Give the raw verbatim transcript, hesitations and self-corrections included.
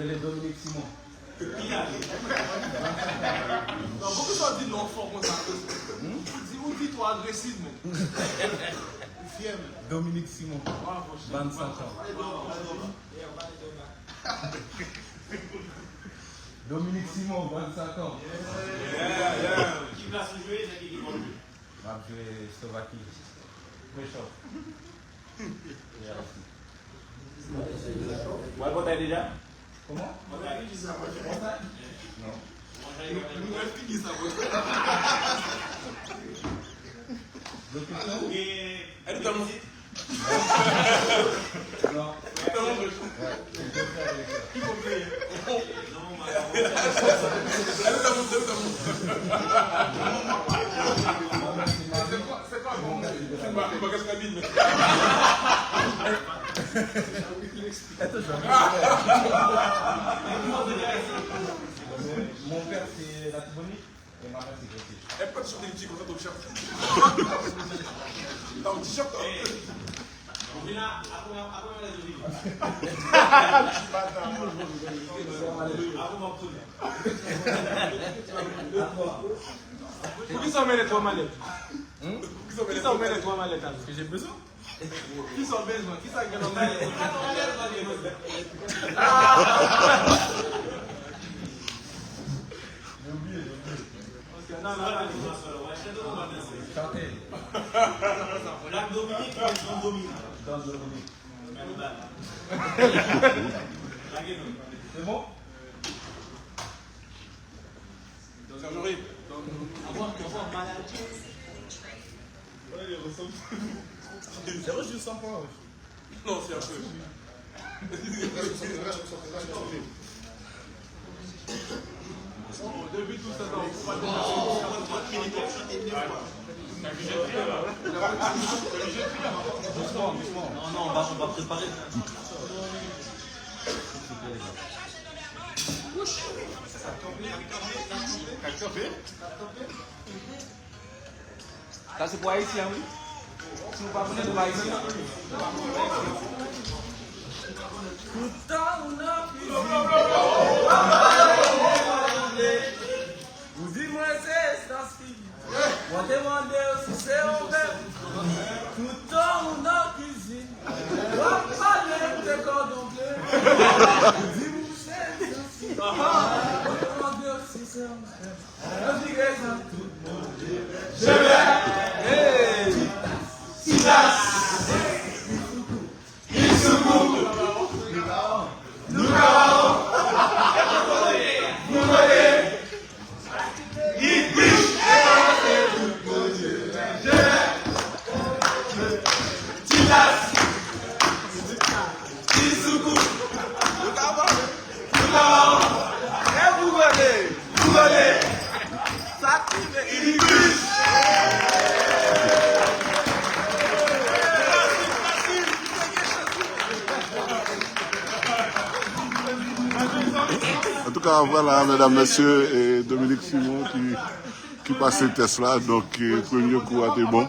Rele Dominique Simon. Non, poukisa w di non fò konsa? Ou di, ou di twò agresif, men. Dominique Simon, vennsenk an. Dominique Simon, vennsenk an. Ki plas ou jwe, nan ki ekip ou jwe? M ap jwe Slovaki. Prechov. Ou al Pòtay deja? Kòman? Pòtay. Pòtay? Non. Nou wè figi sa, bro. Lòt kesyon? Ou gen... Èske w gen... Non. Ou gen... Ki kote? Non, man. Èske w gen... Se kwa, se kwa, bon, se bagaj kabin. Mon père, c'est Latibonite et ma mère, c'est Gressier. E pa ti chante ti konsa, ton chat. Nan ti chat. Poukisa w mennen twa malèt? Poukisa w mennen twa malèt, Alex? Kisa w bezwen? Kisa w bezwen? Kisa gen nan malèt? Chante. Black Dominique, Don Dominique. Don Dominique. C'est bon? Zéro jus sans poivre. Non, c'est un peu. Depuis tout ce temps, vous parlez de la... Doucement, doucement. Non, non, on va, on va préparer. Sa se pou Ayisyen, wi. Si w pa konnen, se pou Ayisyen. Tout tan ou nan kizin, w ap pale de angle. Ou di mwen se Stansky. Mwen te mande w si se yon vèb. Tout tan ou nan kizin, w ap pale de kòdon ble. Ou di m ou se Stansky. Mwen te mande w si se yon vèb. Mwen vire nan tout move. Je vais. Hey! Titas! Titas! Li sou kou. Li sou kou. Nou ka mawon. Nou kote. Li bich. Titas. Li sou kou. Nou ka mawon. Nou ka mawon. E pou kote. Pou kote. Sa ki vle. Li bich. Antouka, vwala, medam, mesye, e Dominique Simon ki, ki pase tès la. Donk, e, premye kou a te bon.